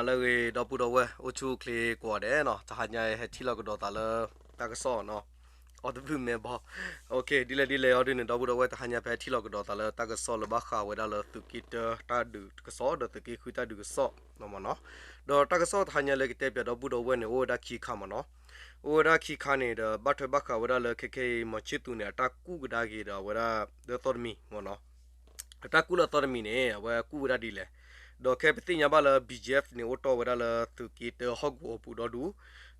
လၢအဂ့ၤ ဒီပုၢ်ဒီဝဲၢ် အိၣ်ဆူၣ်အိၣ်ချ့ကိးဂၤဒဲးနီၤ, တဟါညါဟဲထံၣ်လိာ်ကဒီးသးလၢတၢ်ကစီၣ်နီၤ, အီၣ်တဘုၣ်မဲဘီ, ဒ်လဲၣ်ဒ်လဲၣ်အီၤဒုန့ၣ် ဒီပုၢ်ဒီဝဲၢ် တဟါညါဖဲထံၣ်လိာ်ကဒီးသးလၢတၢ်ကစီၣ်လၢဘၣ်ဃးဝဲဒၣ်လၢသုးက့တၢတၢ်ဒုးကစီၣ် ဒီးသုးက့ဃုတၢ်ဒုးကစီၣ်မ့ၢ်နီၤ, ဒီးတၢ်ကစီၣ်တဟါညါလၢကတဲပၠးဒီပုၢ်ဒီဝဲၢ်န့ၣ် အိၣ်ဝဲဒၣ်ခံခါမ့ၢ်နီၤ, အိၣ်ဝဲဒၣ်ခံခါန့ၣ်ဒီး ဘၣ်ထွဲဘၣ်ဃးဝဲဒၣ်လၢခဲခဲအံၤ မီၤဆ့ၣ်သူးန့ၣ် အတၢ်ကူၣ်ကဒါက့ၤဒီးအဝဲဒၣ် လၢသီတမံၤမ့ၢ်နီၤ အတၢ်ကူၣ်လၢအသီတမံၤန့ၣ် အဝဲကူၣ်ဝဲဒၣ်ဒ်လဲၣ်, ဒီးခဲပသ့ၣ်ညါဘၣ်လၢ ဘီၣ်ကၠၣ်ဖၣ်န့ၣ် အိၣ်တီၢ်ဝဲဒၣ်လၢသုးက့တၢဟီၣ်ကဝီၤပူၤဒီဒူၣ်,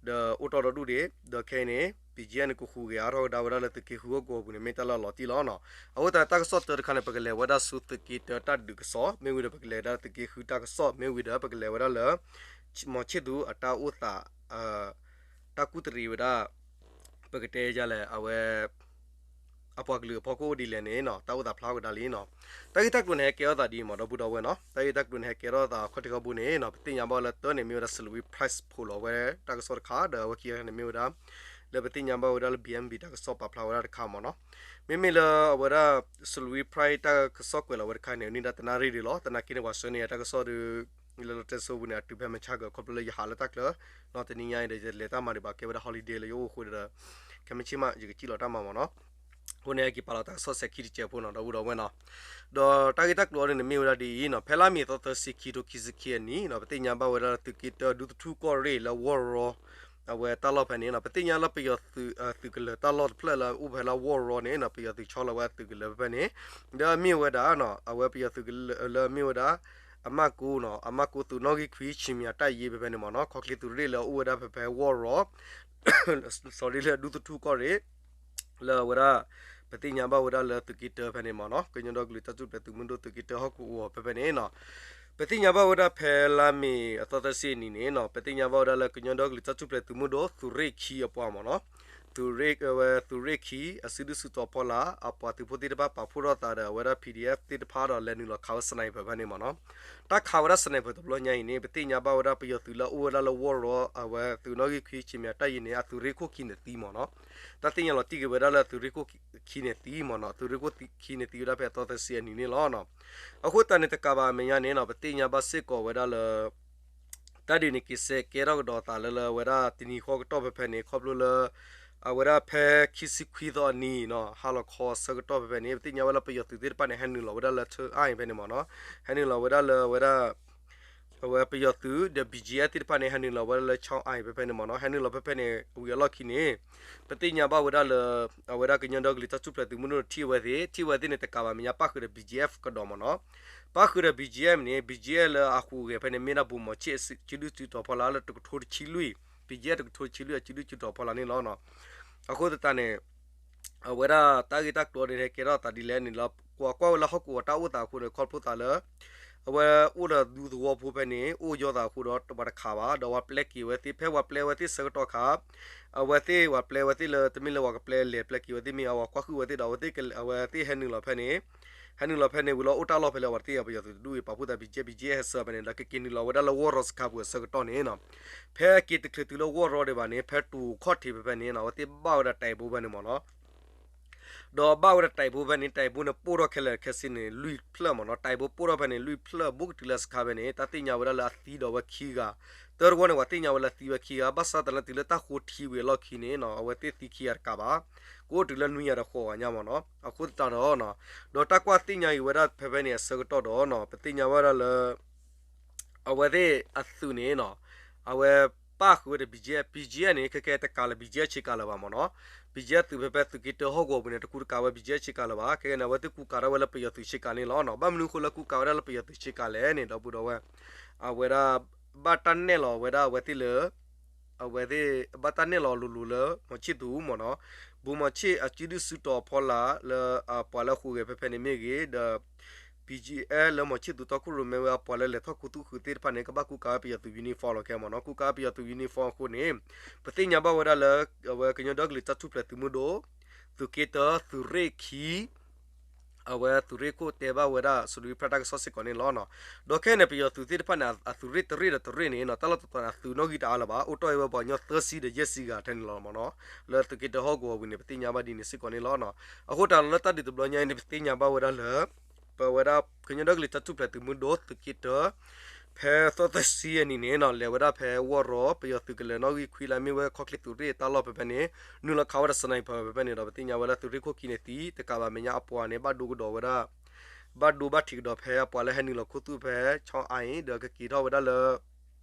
ဒီးအိၣ်တီၢ်ဒီဒူၣ်ဒံး, ဒီးခဲအံၤန့ၣ် ဘီၣ်ကၠၣ်ဖၣ်န့ၣ် ကဃုက့ၤအါထီၣ်ကဒါဝဲဒၣ်လၢသုးက့ဃုဟီၣ်ကဝီၤပူၤန့ၣ် မ့ၢ်တၢ်လၢအလီၤတံၢ်လီၤနီၤ, အဃိသတးတၢ်ကစီၣ်တၢတခါန့ၣ် ပကလဲၤဝဲဒၣ်ဆူသုးက့တၢတၢ်ဒုးကစီၣ် မ့ၢ်ဝံၤဒီးပကလဲၤဒၣ်သုးက့ဃုတၢ်ကစီၣ် မ့ၢ်ဝံၤဒီးပကလဲၤဝဲဒၣ်လၢ မီၤဆ့ၣ်သူးအတၢ်အိၣ်သး တၢ်ကူၣ်တရံးဝဲဒၣ် ပကတဲယလဲၣ် အဝဲ အပှၤကလုာ်အဖီခိၣ်ဒ်လဲၣ်န့ၣ်နီၤ တၢ်အိၣ်သးဖျါကဒါလံနီၤ, တၢ်ဂ့ၢ်တၢ်ကျိၤန့ၣ် ဟဲကဲထီၣ်သးဒ်အံၤမ့ၢ်ဒီပုၢ်ဒီဝဲၢ်နီၤ, တၢ်ဂ့ၢ်တၢ်ကျိၤန့ၣ် ဟဲကဲထီၣ်သးခီၣ်ထံးခီၣ်ဘိန့ၣ်နီၤ ပသ့ၣ်ညါဘၣ်လၢတၢ်န့ၣ် မ့ၢ်ဝဲဒၣ် Salween Press ဖိးလီၤဝဲတၢ်ကစီၣ်တခါ ဒီးအဝဲခံဂၤန့ၣ် မ့ၢ်ဝဲဒၣ် လၢပသ့ၣ်ညါဘၣ်ဝဲဒၣ်လၢ ဘီၣ်ကၠၣ်ဖၣ် တၢ်ကစီၣ်ပာ်ဖျါဝဲဒၣ်တခါမ့ၢ်နီၤ, မ့မ့ၢ်လၢအဝဲဒၣ် Salween Press တၢ်ကစီၣ်ကွဲးလီၤဝဲတခါန့ၣ် န့ၢ်ဒၣ်တနၣ်ရံၣ်ဒံးလီၤ, သနာ်က့န့ၣ် ပှၤဆှၢန့ၢ်ယၤတၢ်ကစီၣ်ဒီး လၢလီတဲစိပူၤန့ၣ် အတုၤဖဲမုၢ်ဆါက ခီဖျိလၢယဟးလၢတၢ်ချၢ, နီၤတနံၤညါအံၤဒီး ယလဲၤတၢ်မၤဒံးဘၣ် ကဲဝဲဒၣ် holiday လၢယအိၣ်အဃိဒီး ခဲမုၢ်ဆ့ၣ်မး ယကစံၣ်လီၤတၢ်မၤမ့ၢ်နီၤ, အဃိန့ၣ် ဟဲက့ၤပာ်လီၤတၢ်ကစီၣ်စဲၤခံတစဲးဖိနီၤ ဒီပုၢ်ဒီဝဲၢ်နီၤ, ဒီးတၢ်ဂ့ၢ်တၢ်ကျိၤအီၤဒ်န့ၣ် မ့ၢ်ဝဲဒၣ်ဒ်အံၤနီၤ, ဖဲလါမ့ၤသီသၢဆံခံ ခံထိခံဆံခံအနံၣ်နီၤ ပသ့ၣ်ညါဘၣ်ဝဲဒၣ်လၢသုးက့တၢ ဒူသထူၣ်ကီၢ်ရ့ၣ်လၢဝီၢ်ရီ အဝဲတၢ်လီၢ်ဖဲန့ၣ်နီၤ, ပသ့ၣ်ညါလၢပယီၤသုး သုးကလၢၤတၢ်လီၢ်တဖျၢၣ်လၢအိၣ်ဖဲလၢဝီၢ်ရီန့ၣ်နီၤ ပယီၤသုးဆီလီၤဝဲအသုးကလၢၤဖဲဖဲန့ၣ်, ဒီးမ့ၢ်ဝဲဒၣ်နီၤ အဝဲပယီၤသုးကလၢၤလၢမ့ၢ်ဝဲဒၣ် အမၢ်ကိနီၤ အမၢ်ကိသုးနီၣ်ဂံၢ်ခွံ ဆံမံၤအတၢ်ယ့ဖဲဖဲန့ၣ်မ့ၢ်နီၤ, ခီချ့သုးရ့ၣ်လၢအအိၣ်ဝဲဒၣ်ဖဲဖဲဝီၢ်ရီ စီၤရ့ၣ်လၢဒူသထူၣ်ကီၢ်ရ့ၣ် လၢအဝဲဒၣ် ပသ့ၣ်ညါဘၣ်ဝဲဒၣ်လၢသုးက့တၢဖဲန့ၣ်မ့ၢ်နီၤ, ကညီဒီကလုာ်တၢ်ထူၣ်ဖျဲးသုးမုၢ်ဒိၣ်သုးက့တၢဟီၣ်ကဝီၤဖဲဖဲန့ၣ်နီၤ, ပသ့ၣ်ညါဘၣ်ဝဲဒၣ်ဖဲလါမ့ၤအသီသၢဆံအနံၤန့ၣ်နီၤ, ပသ့ၣ်ညါဘၣ်ဝဲဒၣ်လၢကညီဒီကလုာ်တၢ်ထူၣ်ဖျဲးသုးမုၢ်ဒိၣ် သုးရ့ၣ်ခံအပှၤမ့ၢ်နီၤ, သုးရ့ၣ်ဝဲသုးရ့ၣ်ခံ အစုဒုၣ်စုတီၤဖီလာ် အပှၤသုးဖိသ့ၣ်တဖၣ်ပာ်ဖှိၣ်ထီၣ်သးဒီး အဝဲဒၣ် ပီၣ်ဒံၣ်အ့ၣ်ဖ် သ့ၣ်တဖၣ်ဒီး လဲၤနုာ်လီၤခးဝဲ sniper ဖဲန့ၣ်မ့ၢ်နီၤ, တၢ်ခးဝဲဒၣ် sniper တဘျီညါအံၤန့ၣ် ပသ့ၣ်ညါဘၣ်ဝဲဒၣ်ပယီၤသုးလၢအအိၣ်ဝဲဒၣ်လၢဝီၢ်ရီ အဝဲသုးနီၣ်ဂံၢ်ခွံ ဆံမံၤအတၢ်ယ့န့ၣ် အသုးရ့ၣ်ခိၣ်ခံန့ၣ်သံမ့ၢ်နီၤ, တၢ်သ့ၣ်ညါလီၤတံၢ်က့ၤဝဲဒၣ်လၢအသုးရ့ၣ်ခိၣ်ခံန့ၣ်သံမ့ၢ်နီၤ, အသုးရ့ၣ်ခိၣ်ခံန့ၣ်သံဝဲဒၣ်ဖဲအသီသၢဆံအနံၤန့ၣ်လီၤ. အဃိသတးန့ၣ် တကးဘၣ်အမဲာ်ညါန့ၣ်နီၤ ပသ့ၣ်ညါဘၣ်စ့ၢ်ကီးဝဲဒၣ်လၢ တၢ်ဒ်န့ၣ် က့ၤစဲးကဲထီၣ်ကဒီးသးလၢလၢအဝဲဒၣ်တနံၤဃီကတီၢ်ဖဲဖဲန့ၣ် ခီဖျိလၢ အဝဲဒၣ်ဖဲခံဆံခွံသီအနံၤနီၤ ဟါလီၤခီအဆၢကတီၢ်ဖဲဖဲန့ၣ် ပသ့ၣ်ညါဝဲလၢပယီၤသုးသ့ၣ်တဖၣ်န့ၣ် ဟဲနုာ်လီၤဝဲဒၣ်လၢ ထၢအါအံၤဖဲန့ၣ်မ့ၢ်နီၤ, ဟဲနုာ်လီၤဝဲဒၣ်လၢအဝဲဒၣ် အဝဲပယီၤသုးဒီး ဘီၣ်ကၠၣ်ဖၣ် သ့ၣ်တဖၣ်န့ၣ် ဟဲနုာ်လီၤဝဲဒၣ်လၢ ဆီအါအံၤဖဲဖဲန့ၣ်မ့ၢ်နီၤ, ဟဲနုာ်လီၤဖဲဖဲန့ၣ် ဝံၤအလီၢ်ခံန့ၣ် ပသ့ၣ်ညါဘၣ်ဝဲဒၣ်လၢ အဝဲဒၣ်ကညီဒီကလုာ်တၢ်ထူၣ်ဖျဲးသုးမုၢ်ဒိၣ်ထံၣ်ဝဲသ့ၣ် ထံၣ်ဝဲသ့ၣ်န့ၣ် တကးဘၣ်မဲာ်ညါ ပၣ်ဃုာ်ဒီး ဘီၣ်ကၠၣ်ဖၣ် ကဒီးမ့ၢ်နီၤ, ပၣ်ဃုာ်ဒီး ဘီၣ်ကၠၣ်ဖၣ် န့ၣ် ဘီၣ်ကၠၣ်ဖၣ် လၢအဟူးဂဲၤဖဲန့ၣ် မ့ၢ်ဒၣ် ဘိၣ်မီၤဆ့ၣ် အစုဒုၣ်စုတီၤဖီလာ်လၢတကထိတဆံလွံၢ်, ဘီၣ်ကၠၣ်ဖၣ် တကထိတဆံလွံၢ် အစုဒုၣ်စုတီၤဖီလာ်န့ၣ်လီၤ. အဃိသတးန့ၣ် အဝဲဒၣ်တၢ်ဂ့ၢ်တၢ်ကျိၤန့ၣ် ဟဲကဲထီၣ်သးဒ်လဲၣ်န့ၣ်လီၤ. ကွၢ်ကွၢ်ဝဲလၢဟီၣ်ကဝီၤတၢ်အိၣ်သးအဃိဒီး ခီဖျိသးလၢ အဝဲအိၣ်ဒီးဒူသဝီဖိဖဲန့ၣ် အိၣ်ယီၤသးအဃိဒီး ပှၤတခးဘၣ် ဒီးပှၤပျဲက့ၤဝဲသ့ၣ် ဖဲပှၤပျဲဝဲသ့ၣ်ဆၢကတီၢ်ခါ အဝဲသ့ၣ် ပှၤပျဲဝဲသ့ၣ်လၢ တမ့ၢ်လၢပှၤကပျဲလဲၤပျဲက့ၤဝဲသ့ၣ်မ့ၢ် အဝဲကွၢ်ဃုာ်ဝဲသ့ၣ်ဒီး အဝဲသ့ၣ် အဝဲသ့ၣ်ဟဲနုာ်လီၤဖဲန့ၣ် ဟဲနုာ်လီၤဖဲန့ၣ် ဝံၤလီၤအိၣ်တၢ်လီၢ်ဖဲလၢပှၤတသ့ၣ်ညါ ပယီၤသုးတဒူၣ်အံၤ ပာ်ဖှိၣ်သး ဘီၣ်ကၠၣ်ဖၣ် ဘီၣ်ကၠၣ်ဖၣ် ဟဲဆှၢဖဲန့ၣ် ဒီးကက့ၤနုာ်လီၤဝဲဒၣ်လၢဝီၢ်ရီစခါပူၤအဆၢကတီၢ်န့ၣ်နီၤ ဖဲအက့ၤတချုးတုၤလၢဝီၢ်ရီဒံးဘၣ်န့ၣ် ဖဲတူၢ်ခီၣ်ထံးဖဲဖဲန့ၣ်နီၤ အဝဲသ့ၣ်ဘၣ်ဝဲဒၣ်တၢ်အံၤဖိဖဲန့ၣ်မ့ၢ်နီၤ ဒီးဘၣ်ဝဲဒၣ်တၢ်အံၤဖိဖဲန့ၣ် တၢ်အံၤဖိန့ၣ် ပိၢ်ထီၣ်ခဲလၢာ်ခဲဆ့န့ၣ် လွံၢ်ဖျၢၣ်မ့ၢ်နီၤ တၢ်အံၤဖိပိၢ်ထီၣ်ဖဲန့ၣ် လွံၢ်ဖျၢၣ် ဘူးကတုၤလၢစခါဖဲန့ၣ် တၢ်သ့ၣ်ညါဝဲဒၣ်လၢအသံဒီးဝဲခံဂၤ တၢတဝီန့ၣ် ပှၤသ့ၣ်ညါဝဲလၢသံဝဲခံဂၤ ဘၣ်ဆၣ်သနာ်က့တုၤလၢတၢ်ဃိထံဝံၤအလီၢ်ခံန့ၣ်နီၤ အဝဲသ့ၣ်သံခံဂၤတကးဘၣ် ကအိၣ်တုၤလၢနွံဂၤဒီးဃိးဂၤညါမ့ၢ်နီၤ အဃိသတးဒီး ဒီးတၢ်ကွၢ်သ့ၣ်ညါအံၤဝဲဒၣ်ဖဲဖဲန့ၣ်အဆၢကတီၢ်ဒီးနီၤ ပသ့ၣ်ညါဝဲဒၣ်လၢ အဝဲသ့ၣ်အသုးန့ၣ်နီၤ အဝဲပၣ်ဃုာ်ဝဲဒီး ဘီၣ်ကၠၣ်ဖၣ် ဘီၣ်ကၠၣ်ဖၣ် န့ၣ် ခဲကဲတကးလၢ ဘီၣ်ကၠၣ်ဖၣ် ဆ့ကၤလၢၤဘၣ်မ့ၢ်နီၤ ဘီၣ်ကၠၣ်ဖၣ် သုးဖဲဖဲသုးက့တၢဟီၣ်ကဝီၤပူၤန့ၣ် တကူတကးဝဲ ဘီၣ်ကၠၣ်ဖၣ် ဆ့ကၤလၢၤဘၣ် ခဲကဲန့ၣ် အဝဲသ့ၣ်ကူကၤထီၣ်ဝဲလၢပယီၤသုးဆ့ကၤန့ၣ်လီၤနီၤ ဘၣ်မနုၤအဃိလၢကူကၤဝဲဒၣ်လၢပယီၤသုးဆ့ကၤလဲၣ်န့ၣ် ဒီပုၢ်ဒီဝဲၢ် အဝဲဒၣ် ဘၣ်တၢ်နဲၣ်လီၤဝဲဒၣ်အဝဲသ့ၣ်လၢ အဝဲသ့ၣ် ဘၣ်တၢ်နဲၣ်လီၤလိၤလိၤလၢ မီၤဆ့ၣ်သူးမ့ၢ်နီၤ ဘိၣ်မီၤဆ့ၣ်အစုဒုၣ်စုတီၤအဖီလာ်လၢအပှၤလၢအဃိးဂဲၤဖဲဖဲန့ၣ်မ့ၢ်ဂ့ၤ ဒီး ဘီၣ်ကၠၣ်ဖၣ် လၢမီၤဆ့ၣ်သူးတီခိၣ်ရိၣ်မဲဝဲအပှၤလၢလဲၤထီၣ်ခူသူၣ်ဃုာ်သ့ၣ်တဖၣ်န့ၣ် ကဘၣ်ကူကၤဝဲပယီၤသုး uniform လီၤခဲမ့ၢ်နီၤ ကူကၤဝဲပယီၤသုး uniform အဃိန့ၣ် ပသ့ၣ်ညါဘၣ်ဝဲဒၣ်လၢ အဝဲကညီဒီကလုာ်တၢ်ထူၣ်ဖျဲးသုးမုၢ်ဒိၣ် သုးက့တၢ သုးရ့ၣ်ခံ အဝဲသုးရ့ၣ်ခိၣ်တဲဘၣ်ဝဲဒၣ် စလူၤဖရၣ် တၢ်ကစီၣ်စ့ၢ်ကီးန့ၣ်လီၤ. ဒီးခဲအံၤန့ၣ် ပယီၤသုးသ့ၣ်တဖၣ်န့ၣ် အသုးရ့ၣ်တရ့ၣ်ဒီးတရ့ၣ်န့ၣ်နီၤ တၢ်လီၢ်တတီၤန့ၣ် အသုးနီၣ်ဂံၢ်တအါလၢၤဘၣ် အိၣ်တီၢ်ဝဲပှၤကညီသၢဆံဒီးယဲၢ်ဆံဂၤထဲန့ၣ်လီၤမ့ၢ်နီၤ လၢသုးက့တၢဟီၣ်ကဝီၤပူၤန့ၣ် ပသ့ၣ်ညါဘၣ်ဒ်န့ၣ်စ့ၢ်ကီးန့ၣ်လီၤ. အဃိတၢ်လီၢ်လၢတၢ်ဒုးတဘျီညါအံၤန့ၣ် ပသ့ၣ်ညါဘၣ်ဝဲဒၣ်လၢ ပဝဲဒၣ်ကညီဒီကလုာ်တၢ်ထူၣ်ဖျဲးသုးမုၢ်ဒိၣ် သုးက့တၢ ဖဲသီသၢဆံအနံၤန့ၣ်နီၤ လဲၤဝဲဒၣ်ဖဲဝီၢ်ရီ ပယီၤသုးကလၢၤနီၣ်ဂံၢ်ခွံလၢအမ့ၢ်ဝဲခီၣ်ချ့သုးရ့ၣ်တၢ်လီၢ်ဖဲဖဲန့ၣ် နုာ်လီၤခးဝဲဒၣ် sniper ဖဲဖဲန့ၣ်ဒီး ပသ့ၣ်ညါဝဲလၢသုးရ့ၣ်ခိၣ်ခံန့ၣ်သံ တကးဘၣ်မဲာ်ညါအပှၤန့ၣ် ဘၣ်ဒိကဒီးဝဲဒၣ် ဘၣ်ဒိဘၣ်ထံးကဒီးဖဲအပှၤလၢဟဲနုာ်လီၤခူသူၣ်ဖဲ ဆီအါအံၤ ဒီးကက့ၤထီၣ်ဝဲဒၣ်လၢ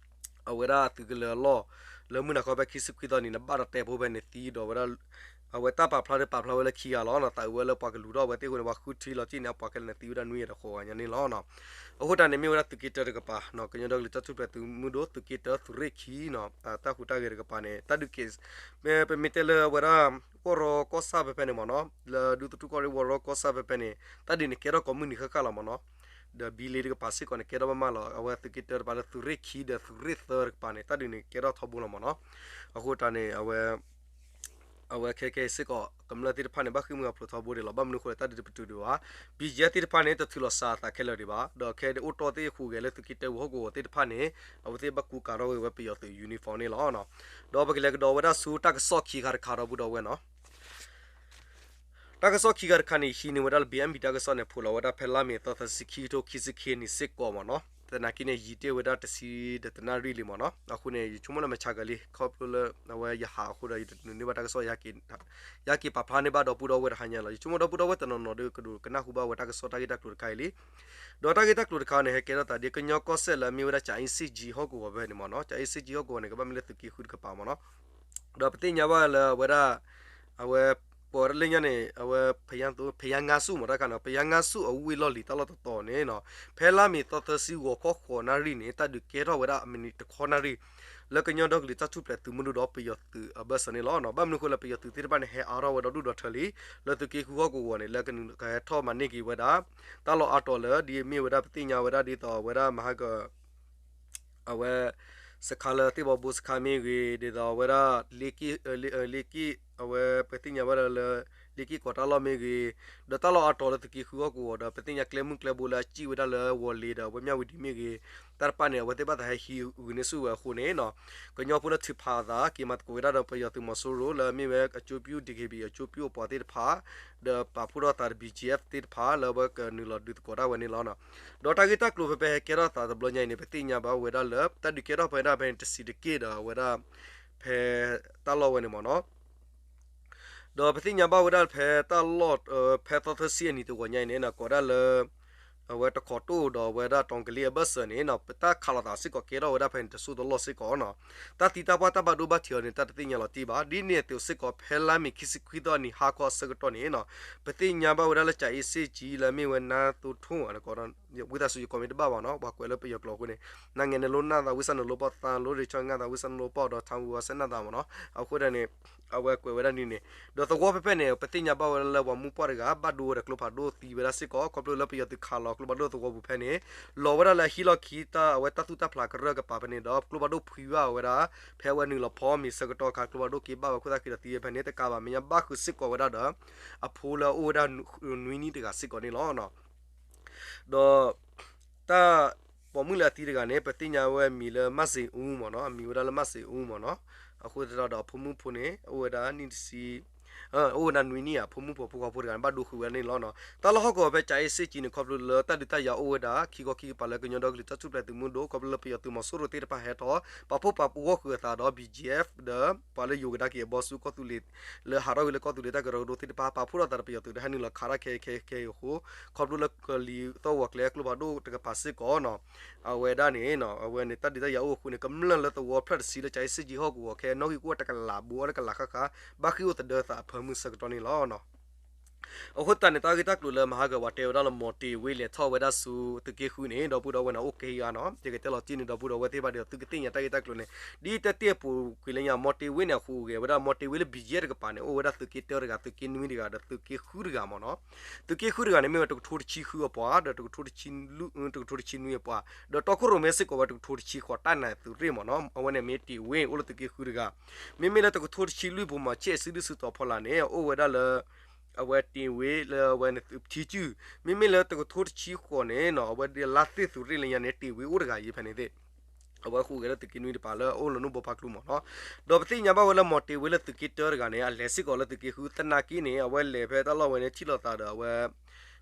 အဝဲဒၣ်သုးကလၢၤအလီၢ် လၢမုၢ်နၤခီဖဲခံဆံခွံသီနံၤန့ၣ် ဘၣ်ဒီးတဲာ်ဖိဖဲန့ၣ်သံဒီးဝဲဒၣ် အဝဲတၢ်ပာ်ဖျါဒီးပာ်ဖျါဝဲလၢခံဂၤလီၤ. သးအုးဝဲလၢပှၤကလူၤထီၣ်ဝဲသ့ၣ်အဃိန့ၣ် ပှၤဃုထံလီၤတံၢ်န့ၣ် အပှၤခဲလၢာ်န့ၣ်သံဝဲဒၣ်နွံဂၤဒီးဃိးဂၤညါန့ၣ်လီၤ. အဃိတၢ်န့ၣ် မ့ၢ်ဝဲဒၣ်သုးက့တၢတကပၤ ကညီဒီကလုာ်တၢ်ထူၣ်ဖျဲးသုးမုၢ်ဒိၣ် သုးက့တၢသုးရ့ၣ်ခံနီၤ တၢ်ဟူးတၢ်ဂဲၤတကပၤန့ၣ် တၢ်ဒုးက့ၤ ပမ့ၢ်တဲလၢအဝဲဒၣ် ကီၢ်ရီကီၢ်ဆၣ်ဖဲဖဲန့ၣ်မ့ၢ်နီၤ လၢဒူသထူၣ်ကီၢ်ရ့ၣ်ဝီရီကီၢ်ဆၣ်ဖဲဖဲန့ၣ် တၢ်ဒုးန့ၣ်ကဲထီၣ်ကိးမုၢ်နံၤဃၣ်ဃၣ်လီၤမ့ၢ်နီၤ ဒီးဘံလ့တကပၤစ့ၢ်ကီးန့ၣ် ကဲထီၣ်ဘၣ်မးလီၤ. အဝဲသုးက့တၢတကပၤလၢသုးရ့ၣ်ခံဒီးသုးရ့ၣ်သၢတကပၤန့ၣ် တၢ်ဒုးန့ၣ်ကဲထီၣ်ထီဘိလီၤမ့ၢ်နီၤ. အဃိတၢ်န့ၣ် အဝဲ အဝဲခဲခဲအံၤစ့ၢ်ကီး ကမျၢၢ်သ့ၣ်တဖၣ်န့ၣ် ဘၣ်ဃ့ၢ်မှံဟးဖျိးထီဘိဒံးလီၤ. ဘၣ်မနုၤအဃိလဲၣ် တၢ်ဒုးတပတုာ်ဒံးဘၣ်. ဘံယဲၢ်သ့ၣ်တဖၣ်န့ၣ် တထုးလီၤစးအသးခဲလၢာ်ဒံးဘၣ်. ဒီးခဲဒၣ်အိၣ်တီၢ်သ့ၣ်ဟူးဂဲၤလၢသုးက့တၢဝံၤဟီၣ်ကဝီၤသ့ၣ်တဖၣ်န့ၣ် အဝဲသ့ၣ်ဘၣ်ကူကၤထီၣ်ဝဲဝဲပယီၤသုး uniform န့ၣ်လီၤ. ဒီးပကလဲၤကဒီးဝဲဒၣ်ဆူတၢ်ကစီၣ်ခံခါတခါဒီပုၢ်ဒီဝဲၢ်နီၤ တၢ်ကစီၣ်ခံခါတခါန့ၣ် ဟံးန့ၢ်ဝဲဒၣ်လၢ ဘံၣ်အၣ်ဘံၣ် တၢ်ကစီၣ်န့ၣ် ဖိးလီၤဝဲဒၣ်ဖဲလါမ့ၤသီသၢဆံခံကထိခံဆံခံနံၣ်စ့ၢ်ကီးမ့ၢ်နီၤ. သနာ်က့န့ၣ် ယံာ်တ့ၢ်ဝဲဒၣ်တဆံဒီးတနၣ်ရံၣ်လံမ့ၢ်နီၤ. အဃိန့ၣ် ယဆိကမိၣ်လၢမဆါကလံ ခီဖျိလၢအဝဲယဟးအဃိဒီး ယတနုာ်န့ၢ်ဘၣ်တၢ်ကစီၣ် ယဟဲက့ၤပာ်ဖျါန့ၢ်ဘၣ်ဒီပုၢ်ဒီဝဲၢ်တဟါညါလီၤ. ယဆိကမိၣ်ဒီပုၢ်ဒီဝဲၢ်တနီၤနီၤဒီး ကဒိးကနၢ်ဟူဘၣ်ဝဲတၢ်ကစီၣ်တၢ်ဂ့ၢ်တၢ်ကျိၤတခါအံၤလံ. ဒီးတၢ်ဂ့ၢ်တၢ်ကျိၤတခါန့ၣ် ဟဲကဲထီၣ်သးဒ် ကညီကီၢ်စဲၣ်လၢအမ့ၢ်ဝဲဒၣ် ကၠၤအ့စ့ၣ်ကၠံဟီၣ်ကဝီၤဖဲန့ၣ်မ့ၢ်နီၤ. ကၠၤအ့စ့ၣ်ကၠံဟီၣ်ကဝီၤန့ၣ် ကဘၣ်မ့ၢ်လၢသုးက့ဃုတကပၤမ့ၢ်နီၤ. ဒီးပသ့ၣ်ညါဘၣ်လၢအဝဲဒၣ် အဝဲ ပဝဲဒၣ်လၢညါန့ၣ် အဝဲ ဖယါငါဆူၣ်မ့ၢ်တၢ်ခါန့ၣ် ဖယါငါဆူၣ်အဝ့ၢ်လီၢ်လံၤတၢ်လီၢ်တတီၤန့ၣ်နီၤ ဖဲလါမ့ၤသီသၢဆံဂီၤခီဃိးနၣ်ရံၣ်န့ၣ် တၢ်ဒုးကဲထီၣ်ဝဲဒၣ်အမံးနံးတခီနၣ်ရံၣ် လၢကညီဒီကလုာ်တၢ်ထူၣ်ဖျဲးသုးမုၢ်ဒိၣ်ဒီးပယီၤသုးအဘၢၣ်စၢၤန့ၣ်လီၤ. ဘၣ်မနုၤအဃိလဲၣ် ပယီၤသုးသ့ၣ်တဖၣ်န့ၣ် ဟဲအါထီၣ်ဝဲဒီဒူၣ်ဒီထၢလံ လၢသုးက့ဃုဟီၣ်ကဝီၤန့ၣ် လၢကနုာ်ကဟဲထီၣ်မၤန့ၢ်က့ၤဝဲဒၣ် တၢ်လီၢ်အါတီၤလၢ ဒ်အမ့ၢ်ဝဲဒၣ်ပသ့ၣ်ညါဝဲဒၣ်ဒ်သိးအဝဲဒၣ်မဟါက အဝဲ စခါလၢသ့ၣ်ဘီဘိစခါမ့ၢ်ဂ့ၤ ဒ်သိးအဝဲဒၣ် လ့က့ၣ် အဝဲပသ့ၣ်ညါဝဲဒၣ်လၢ လ့က့ၣ်ကီးတၢ်လီၢ်မ့ၢ်ဂ့ၤ ဒီးတၢ်လီၢ်အါတီၤလၢသုးက့ဃုဟီၣ်ကဝီၤဒီး ပသ့ၣ်ညါကျဲမုၢ်ကျဲဘိလၢအစံၣ်ဝဲဒၣ်လၢဝီၤလ့ၤဒီး ဝဲမၠၣ်ဝံၤဒံးမ့ၢ်ဂ့ၤ တၢ်တဖၣ်န့ၣ် အဝဲသ့ၣ်ဘၣ်သးဟဲဟံးဂုာ်န့ၢ်ဆူၣ်ဝဲအဃိန့ၣ်နီၤ ကညီဖိလၢထုးဖးအသး က့ၤမၤသကိးဝဲဒၣ်ဒီးပယီၤသုးမီၤစိရိၤလၢအမ့ၢ်ဝဲအကၠိပျူၢ် DKBA အကၠိပျူၢ်အပှၤသ့ၣ်တဖၣ် ဒီးပာ်ဖှိၣ်ထီၣ်သးဒီး ဘီကၠံအ့ၣ် သ့ၣ်တဖၣ်လၢအဝဲကနုာ်လီၤဒုးသကိးဒၣ်ဝဲန့ၣ်လီၤ. ဒီးတၢ်ဂ့ၢ်တၢ်ကျိၤဖဲဖဲဟဲကဲထီၣ်သးတဘျီညါအံၤန့ၣ် ပသ့ၣ်ညါဘၣ်ဝဲဒၣ်လၢ တၢ်ဒုးကဲထီၣ်ဖဲဒၣ်ဖဲန့ၣ် တဆံးတက့ၢ်ဒီးအဝဲဒၣ် ဖဲတၢ်လီၢ်ဝဲန့ၣ်မ့ၢ်နီၤ ဒီးပသ့ၣ်ညါဘၣ်ဝဲဒၣ်ဖဲတၢ်လီၢ် ဖဲသီသၢဆံအနံၤတဂီၤညါအံၤန့ၣ် ကိးဒၣ်လၢ အဝဲတခိးတိၢ်ဒီးအဝဲဒၣ်တီကလ့အဘၢၣ်စၢၤန့ၣ်နီၤ ပတၢ်ခးလိာ်သးစ့ၢ်ကီးကဲထီၣ်ဝဲဒၣ်ဖဲန့ၣ်တစိၢ်တလီၢ်စ့ၢ်ကီးနီၤ တၢ်သံတၢ်ပှၢ်တၢ်ဘၣ်ဒိဘၣ်ထံးအီၤန့ၣ် တၢ်တသ့ၣ်ညါလီၤတံၢ်ဘၣ်. ဒ်န့ၣ်အသိးစ့ၢ်ကီး ဖဲလါမ့ၤခံဆံခွံသီအနံၤဟါခီအဆၢကတီၢ်န့ၣ်နီၤ ပသ့ၣ်ညါဘၣ်ဝဲဒၣ်လၢ ကၠၤအ့စ့ၣ်ကၠံလၢအမ့ၢ်ဝဲနါသိထိ ဝံသးစူၤယကိးမ့ၢ်တဘၣ်ဘၣ်နီၤ ပှၤကွဲးလၢပယီၤကျိာ်အဃိန့ၣ် နါငဲးနလိနၢ်သး ဝံသးစူၤနလိပီၢ် သးလိရံၤဆီနၢ်သး ဝံသးစူၤနလိပီၢ်ဒီး ထါဝံၤဝီစဲနၢ်သးမ့ၢ်နီၤ အဃိဒၣ်န့ၣ် အဝဲကွဲးဝဲဒၣ်န့ၣ်န့ၣ် ဒီးသဝီဖဲဖဲန့ၣ် ပသ့ၣ်ညါဘၣ်ဝဲဒၣ်လၢပှၤမုၢ်ပှၢ်တဂၤ ဘၣ်ဒိဝဲဒီးကျိဖးဒိၣ်သံဝဲဒၣ်စ့ၢ်ကီး ခီဖျိလၢပယီၤသုးခးလီၤကျိဖးဒိၣ်သဝီပူၤဖဲန့ၣ် လီၤဝဲဒၣ်လၢအဟံၣ်လီၢ်ခံတၢ်အဝဲတၢ်သူၣ်တၢ်ဖျးကရၢၢ်ကပၤဖဲန့ၣ်ဒီး ကျိဖးဒိၣ်ဖှံဘၣ်ဝဲဒၣ် ဖဲအဝဲနုာ်လီၤဖီမ့ၤဆၢကတီၢ်အခါ ကျိဖးဒိၣ်က့ဘၣ်ဝဲခိၣ်သၣ်ခံဒီးသံဝဲဖဲန့ၣ် တကးဘၣ်မဲာ်ညါဘၣ်ဃုာ်စ့ၢ်ကီးဝဲဒၣ်ဒီး အဖိလၢအအိၣ်ဝဲဒၣ်နွံနံၣ်တဂၤစ့ၢ်ကီးန့ၣ်လီၤ. ဒီး တၢ်ပိာ်မုၣ်လၢအသံတဂၤန့ၣ် ပသ့ၣ်ညါဝဲအမံၤလၢမၢ်စ့အူမ့ၢ်နီၤ အမံၤဝဲဒၣ်လၢမၢ်စ့အူမ့ၢ်နီၤ အဃိသတးဒီးအဖိမုၣ်ဖိန့ၣ် အိၣ်ဝဲဒၣ်နံၣ်တဆံ အိၣ်ဝဲဒၣ်နွံနံၣ်ဧါ အဖိမုၣ်ဖိဖိခွါဖိတဂၤန့ၣ် ဘၣ်ဒိဃုာ်ဝဲဒၣ်န့ၣ်လီၤ. တၢ်လီၢ်ဟီၣ်ကဝီၤဖဲကၠၤအ့စ့ၣ်ကၠံန့ၣ် ခီဖျိလၢတၢ်ဒုးတၢ်ယၤအိၣ်ဝဲဒၣ် ခံခီခံကပၤလၢကညီဒီကလုာ်တၢ်ထူၣ်ဖျဲးသုးမုၢ်ဒိၣ် ခီဖျိလၢပယီၤသုးမီၤစိရိၤသ့ၣ်တဖၣ်ဟဲထီၣ် ပာ်ဖှိၣ်ပာ်ဖှိၣ်ဂီၢ်ဃုာ်အသးဒီး ဘီကၠံအ့ၣ် ဒီးပှၤလၢယိၤကဒါက့ၤအဘီဆူကီၢ်သူလ့ၤ လၢဟးထီၣ်ဝံၤလၢကီၢ်သူလ့ၤတၢ်ကရၢကရိသ့ၣ်တဖၣ် ပာ်ဖှိၣ်ထီၣ်သးဒီးပယီၤသုးဒီးဟဲနုာ်လီၤခးတၢ်ခဲအံၤခဲအံၤအဃိ ခီဖျိလၢကလံၤသီၣ်ဂီၤကျဲကျိဖးဒိၣ်တကပၤစ့ၢ်ကီးနီၤ အဝဲဒၣ်န့ၣ် အဝဲန့ၣ်တၢ်ဒုးတၢ်ယၤအိၣ်အဃိန့ၣ် ကမျၢၢ်လၢသဝီဖျၢၣ်တဆံလၢကၠၤအ့စ့ၣ်ကၠံဟီၣ်ကဝီၤခဲအံၤ နီၣ်ဂံၢ်ကအိၣ်တကလးဘိအီၤတကလးဃၣ်ဃၣ် ဘၣ်ဃ့ၢ်အိၣ်သဒၢသးအဖၢမုၢ်ဆၢကတီၢ်န့ၣ်လီၤ. အဃိသတးန့ၣ် တၢ်ဂ့ၢ်တၢ်ကျိၤလၢမဟါကဝၤတဲဝဲဒၣ်လၢ မီၤတ့ၤဝ့လဲၤထီၣ်ဝဲဒၣ်ဆူသုးက့ဃုန့ၣ် ဒီပုၢ်ဒီဝဲၢ်န့ၣ် အိၣ်ကဟံးဂၤနီၤ ယကတဲလီၤတံၢ်န့ၣ် ဒီပုၢ်ဒီဝဲၢ်သ့ၣ်တဖၣ်ဒီး သုကသ့ၣ်ညါတၢ်ဂ့ၢ်တၢ်ကျိၤန့ၣ် ဒ်တၢ်တ့ၢ်အပူၤကွံာ်လၢညါ မီၤတ့ၤဝ့န့ၣ် အဃိဂဲၤဝဲဒၣ် မီၤတ့ၤဝ့လၢ ဘံယဲၢ် တကပၤန့ၣ် အိၣ်ဝဲဒၣ်သုးက့တၢတဂၤ သုးက့နွံတဂၤ ဒီးသုးက့ဃုတဂၤမ့ၢ်နီၤ သုးက့ဃုတဂၤန့ၣ် မ့ၢ်ဝဲတကထိတဆံဃုအပှၤ ဒီးတကထိတဆံလွံၢ် တကထိတဆံနွံအပှၤ ဒီးတီခိၣ်ရိၣ်မဲစ့ၢ်ကီးဝဲတကထိတဆံဃိး တၢ်နးသုးရ့ၣ်မ့ၢ်နီၤ အဝဲန့ၣ်မ့ၢ်တ့ၤဝ့ အိၣ်လၢသုးက့ဃုတဂၤ မ့မ့ၢ်လၢတကထိတဆံလွံၢ်ပူၤ မီၤဆ့ၣ်စုဒုၣ်စုတီၤဖီလာ်န့ၣ် အိၣ်ဝဲဒၣ်လၢ အဝဲတ့ၤဝ့လၢအဝဲန့ၣ်ထံစုၣ် မ့မ့ၢ်လၢတကထိတဆံဃိးန့ၣ်နီၤ အဝဲဒၣ်လါသ့ၣ်သုးရ့ၣ်လၢညါန့ၣ် တ့ၤဝ့အိၣ်တဂၤယံၤဖဲန့ၣ်သ့ၣ် အဝဲဃုဂဲၤလၢသုးက့နွံတပၤလၢအအိၣ်လၢနူၢ်ဘီဖးကျူမ့ၢ်နီၤ ဒီးပသ့ၣ်ညါဘၣ်ဝဲလၢမီၤတ့ၤဝ့လၢသုးက့တၢတဂၤန့ၣ် အလဲၤစ့ၢ်ကီးလၢသုးက့ဃုသနာ်က့န့ၣ် အဝဲလဲၤဖဲတၢ်လီၢ်ဝဲန့ၣ် ထံၣ်လိာ်သးဒီးအဝဲ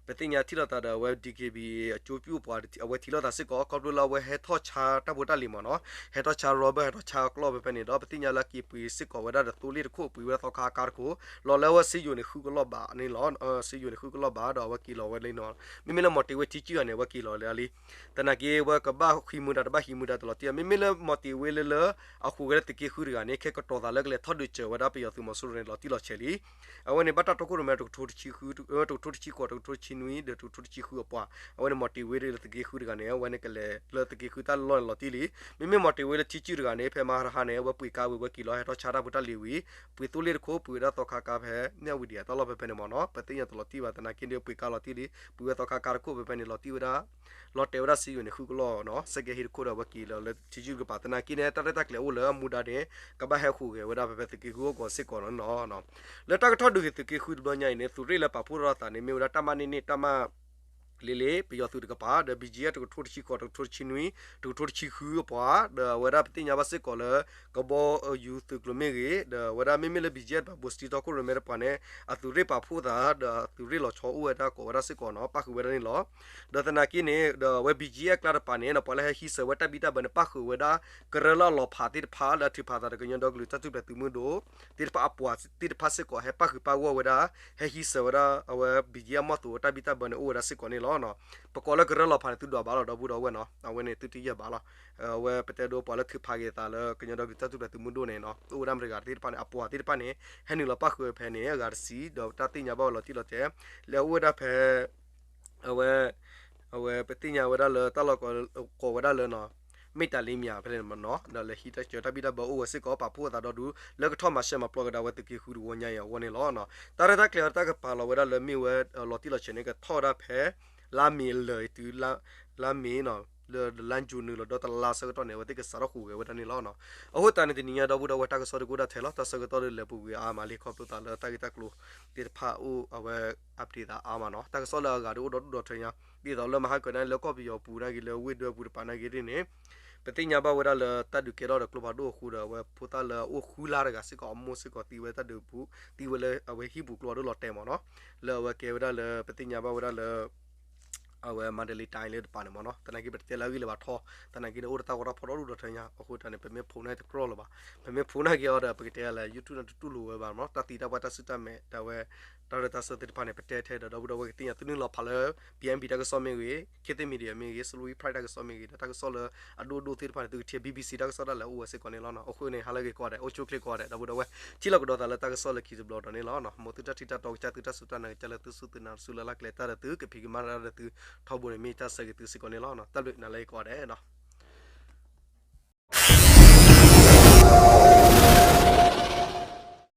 ပသ့ၣ်ညါထံၣ်လိာ်သးဒီးအဝဲ DKBA အကၠိပူၤအပှၤအဝဲထံၣ်လိာ်သးစ့ၢ်ကီး ခီဖျိလၢအဝဲဟဲထီၣ်ဆါတၢ်ဖိတၢ်လံၤမ့ၢ်နီၤ, ဟဲထီၣ်ဆါ rubber ဟဲထီၣ်ဆါအကျီၢ်ဖဲဖဲန့ၣ်ဒီး ပသ့ၣ်ညါလၢအက့ၤပှ့ၤစ့ၢ်ကီးဝဲဒၣ်ဒီးသိလ့ၣ်တခိၣ် ပှ့ၤဝဲဒၣ်သီခါကါတခိၣ်, လီၤလၢအဝဲစ့ယိၤန့ၣ်ဃုကလီၢ်ဘးန့ၣ်လီၤ, စ့ယိၤန့ၣ်ဃုကလီၢ်ဘးဒီးအဝဲက့ၤလီၤဝဲလံနီၤ, မ့မ့ၢ်လၢမီၤတ့ၤဝ့ထံကၠုၢ်ဧါန့ၣ် အဝဲက့ၤလီၤလၢအလံ သနာ်က့ဝဲကဘၣ်ဃံမူဒါတဘၣ်ဃံမူဒါတလီၤတံၢ်, မ့မ့ၢ်လၢမီၤတ့ၤဝ့လၢလၢ အဃိးဝဲလၢသုးက့ဃုတဂၤန့ၣ် ခဲကတီၤသးလၢကလဲၤထီၣ်ဒုးစၢၤဝဲဒၣ်ပယီၤသုးမီၤစိရိၤန့ၣ်လီၤတံၢ်လီၤဆဲးလံ. အဝဲန့ၣ်ဘၣ်တၢ်တီခိၣ်ရိၣ်မဲတကထိတဆံဃု, တကထိတဆံဃိး တကထိတဆံနွံ ဒီးတကထိတဆံဃုအပှၤ, အဝဲန့ၣ်မီၤတ့ၤဝ့လၢသုးက့ဃုတဂၤန့ၣ် အဝဲန့ၣ်ကလဲၤလၢသုးက့ဃုတၢ်လီၢ်န့ၣ်လီၤတံၢ်လံ. မ့မ့ၢ်မီၤတ့ၤဝ့လၢထံကၠုၢ်တဂၤန့ၣ် ဖဲမဟါတဟါန့ၣ် အဝဲပှ့ၤကါဝံၤ အဝဲက့ၤလီၤဟဲထီၣ်ဆါတၢ်ဖိတၢ်လံၤဝံၤ ပှ့ၤသိလ့ၣ်တခိၣ် ပှ့ၤဝဲဒၣ်သီခါကါဖဲ မြဝတီ အတၢ်လီၢ်ဖဲဖဲန့ၣ်မ့ၢ်နီၤ, ပသ့ၣ်ညါတလီၤတံၢ်ဘၣ် သနာ်က့ဒီးပှ့ၤကါလီၤတံၢ်လံ, ပှ့ၤဝဲသီခါကါတခိၣ်ဖဲဖဲန့ၣ်လီၤတံၢ်ဝဲဒၣ် လီၤတဲာ်ဝဲဒၣ်စ့ယိၤန့ၣ်ဃုကလီၢ်နီၤ, စဲကဲဟံၣ်တခိၣ်ဒီးအဝဲက့ၤလီၤလၢထံကၠုၢ်တကပၤ, သနာ်က့န့ၣ် တၢ်ရဲၣ်တၢ်ကျဲၤအိၣ်လၢအမူဒါန့ၣ် ကဘၣ်ဟဲဃုာ်ဂဲၤဝဲဒၣ်ဖဲဖဲသုးက့ဃုအဂီၢ်စ့ၢ်ကီးနီၤ. လၢတၢ်ကထီၣ်ဒုးက့ၤသုးက့ဃုတဘျီညါအံၤန့ၣ် သုးရ့ၣ်လၢပာ်ဖှိၣ်ထီၣ်သးန့ၣ် မ့ၢ်ဝဲဒၣ်တၢ်မၤန့ၢ်န့ၢ်တၢ်မၤ လ့လ့ ပယီၤသုးတကပၤ ဒီး ဘံၣ်ကၠံအၣ် တကထိတဆံဃိး တကထိတဆံနွံ တကထိတဆံဃုအပှၤ ဒီးအဝဲဒၣ်ပသ့ၣ်ညါဘၣ်စ့ၢ်ကီးလၢ ကဘီယူၤသုးကျိၤမ့ၢ်ဂ့ၤ ဒီးအဝဲဒၣ်မ့မ့ၢ်လၢ ဘံၣ်ကၠံအၣ် တပၤ ဘိးစတံ တီခိၣ်ရိၣ်မဲတပၤန့ၣ် အသုးရ့ၣ်ပာ်ဖှိၣ်သး ဒီးအသုးရ့ၣ်လီၤဆီအိၣ်ဝဲဒၣ်ကိးဝဲဒၣ်စ့ၢ်ကီးနီၤ, ပၣ်ဃုာ်ဝဲဒၣ်န့ၣ်လီၤ. ဒီးသနာ်က့န့ၣ် ဒီးအဝဲ ဘံၣ်ကၠံအၣ် အကျါတပၤန့ၣ် ပှၤလၢဟဲဟံးစၢၤဝဲတၢ်ဘံၣ်တၢ်ဘၢန့ၣ် ပၣ်ဃုာ်ဝဲဒၣ် ကရၢလၢအလီၤဖးသ့ၣ်တဖၣ် လၢအထုးဖးသးဒီးကညီဒီကလုာ်တၢ်ထူၣ်ဖျဲးသုးမုၢ်ဒိၣ် သ့ၣ်တဖၣ်အပှၤသ့ၣ်တဖၣ်စ့ၢ်ကီး ဟဲပၣ်ဃုာ်ပၣ်ဂီၢ်ဝဲဒၣ် ဟဲဟံးစၢၤဝဲဒၣ် အဝဲ ဘံၣ်ကၠံအၣ် မီၢ်သိးတၢ်ဘံၣ်တၢ်ဘၢန့ၣ် အိၣ်ဝဲဒၣ်စ့ၢ်ကီးန့ၣ်လီၤ. ပကိးလၢကရၢလီၤဖးန့ၣ် သုဒွးဘၣ်လီၤ ဒီပုၢ်ဒီဝဲၢ်နီၤ, အဝဲန့ၣ်သုတယဲၢ်ဘၣ်လီၤ. အဝဲပတဲဒိပှၤလၢထုးဖးက့ၤသးလၢကညီဒီကလုာ်တၢ်ထူၣ်ဖျဲးသုးမုၢ်ဒိၣ်န့ၣ်နီၤ အိၣ်ဝဲဒၣ်မတဂၤသ့ၣ်တဖၣ်န့ၣ် အပှၤသ့ၣ်တဖၣ်န့ၣ် ဟဲနုာ်လီၤပၣ်ဃုာ်ဝဲဖဲန့ၣ် အဂၤတဆံ ဒီးတၢ်သ့ၣ်ညါဘၣ်ဝဲလီၤတံၢ်လီၤတဲာ် လၢအအိၣ်ဝဲဒၣ်ဖဲ အဝဲ အဝဲပသ့ၣ်ညါဝဲဒၣ်လၢတၢ်လီၢ်ကိးဝဲဒၣ်လၢ မ့ၢ်တၢ်လ့မၠးဖဲန့ၣ်မ့ၢ်နီၤ ဒီးလဲၤဟံးတၢ်စၢၤတၢ်ဘံၣ်တၢ်ဘၢအိၣ်ဝဲစ့ၢ်ကီး ပာ်ဖှိၣ်အသးဒီဒူၣ် လၢကထီၣ်မၤရှဲမၤပျီကဒါဝဲသုးက့ဃုတဝီညါအံၤအဂီၢ်န့ၣ်လီၤ. တၢ်ရဲၣ်တၢ်ကျဲၤအတၢ်ကပၤလီၤဝဲဒၣ်လၢမ့ၢ်ဝဲ လီၤတံၢ်လီၤဆဲးန့ၣ် ကထီၣ်ဝဲဒၣ်ဖဲ လါမ့ၤလၢာ်တုၤ လါမ့ၤနီၤ လၢလါယူၤနုာ်လီၤဒီးတလါဆၢကတီၢ်န့ၣ် အဝဲသ့ၣ်ကစးထီၣ်ဃုာ်ဂဲၤဝဲဒၣ်န့ၣ်လီၤ. အဃိသတးန့ၣ် တနံၤညါဒီပုၢ်ဒီဝဲၢ် တၢ်ကစီၣ်ဒုးကအိၣ်ဒၣ်ထဲလီၤ. တၢ်ဆၢကတီၢ်ဒုးလဲၤပူၤကွံာ်အါမးလံ ခီဖျိသးလၢတၢ်ဂ့ၢ်တၢ်ကျိၤသ့ၣ်တဖၣ်အိၣ် အဝဲ update သးအါမးနီၤ. တၢ်ကစီၣ်လၢအဂၤဒုးအိၣ်ဒီဒူၣ်ဒီထၢညါ ဒ်သိးလၢမဟါကၢန့ၣ် လၢကီၢ်ပယီၤပူၤနာ်က့ လၢဝ့ၢ်ဒၢပူၤတပၤနာ်က့ဒ်န့ၣ် ပသ့ၣ်ညါဘၣ်ဝဲဒၣ်လၢတၢ်ဒုးကဲထီၣ်ဒီးကျိဖးဒိၣ်အဃိဒီး အဝဲဖိသၣ်လၢအအိၣ်ဃုလါတဂၤစ့ၢ်ကီး အမိၢ်စ့ၢ်ကီးသံဝဲတၢ်ဒုးပူၤ သံဝဲလၢအဝဲဟံၣ်ပူၤကျိဖးဒိၣ်လီၤတဲာ်မးနီၤ. လၢအဝဲကဲဝဲဒၣ်လၢ ပသ့ၣ်ညါဘၣ်ဝဲဒၣ်လၢ အဝဲမၤဒလံၤတၢ်အံၤလၢတပၤန့ၣ်မးနီၤ. သနာ်က့ပတတဲလၢအဂ့ၢ်လၢၤဘၣ်ထီ, သနာ်က့န့ၣ် အိၣ်ဒီးတၢ်ဂီၤတၢ်ဖီၣ်ဒီဒူၣ်ဒီထၢညါ အဃိသတးန့ၣ် ပမ့ၢ်ဖိးန့ၢ်တကြၢးလၢၤဘၣ်. ပမ့ၢ်ဖိးန့ၢ်က့ၤအီၤဒီး ပကတဲလၢ YouTube န့ၣ်တတူၢ်လိာ်ဝဲဘၣ်မးနီၤ. တၢ်သံတၢ်ပှၢ်တၢ်စုတၢ်မဲာ် တၢ်ဝဲ တၢ်ရဲၣ်တၢ်ကျဲၤသ့ၣ်တဖၣ်န့ၣ် ပတဲထဲဒီး ဒီပုၢ်ဒီဝဲၢ်ကသ့ၣ်ညါသုနုာ်လီၤဖးလၢ BNB တၢ်ကစီၣ်မ့ၢ်ဂ့ၤ, ခေတ်သစ် Media မ့ၢ်ဂ့ၤ, Salween Pride တၢ်ကစီၣ်မ့ၢ်ဂ့ၤ ဒီးတၢ်ကစီၣ်လၢအဒိၣ်ဒိၣ်သ့ၣ်တဖၣ်န့ၣ် သုကထံၣ် BBC တၢ်ကစီၣ်ဒၣ်လဲာ်အိၣ်ဝဲစ့ၢ်ကီးန့ၣ်လီၤ. အဃိန့ၣ် ဟါလၢအဂ့ၤကိးဂၤဒဲး အိၣ်ဆူၣ်အိၣ်ချ့ကိးဂၤဒဲး ဒီပုၢ်ဒီဝဲၢ် ထံၣ်လိာ်ကဒီးသးလၢတၢ်ကစီၣ်လၢခံတဘျီဒီးန့ၣ်လီၤ. မ်သုတၢ်ထံၣ်တၢ်တီကစၢ် သုတၢ်စူၢ်တၢ်နာ်ကစၢ်လၢသုစူၢ်သုနာ် သုလၢ်လၢ်ကျဲၤတၢ်ဒီးသုကဖံးကမၤတၢ်ဒီးသုထီဘိန့ၣ် မ့ၢ်တၢ်ဆၢဂ့ၤသုစ့ၢ်ကီးန့ၣ်လီၤ. တၢ်ဘျုးနၤလၢအဂ့ၤကိးဂၤဒဲး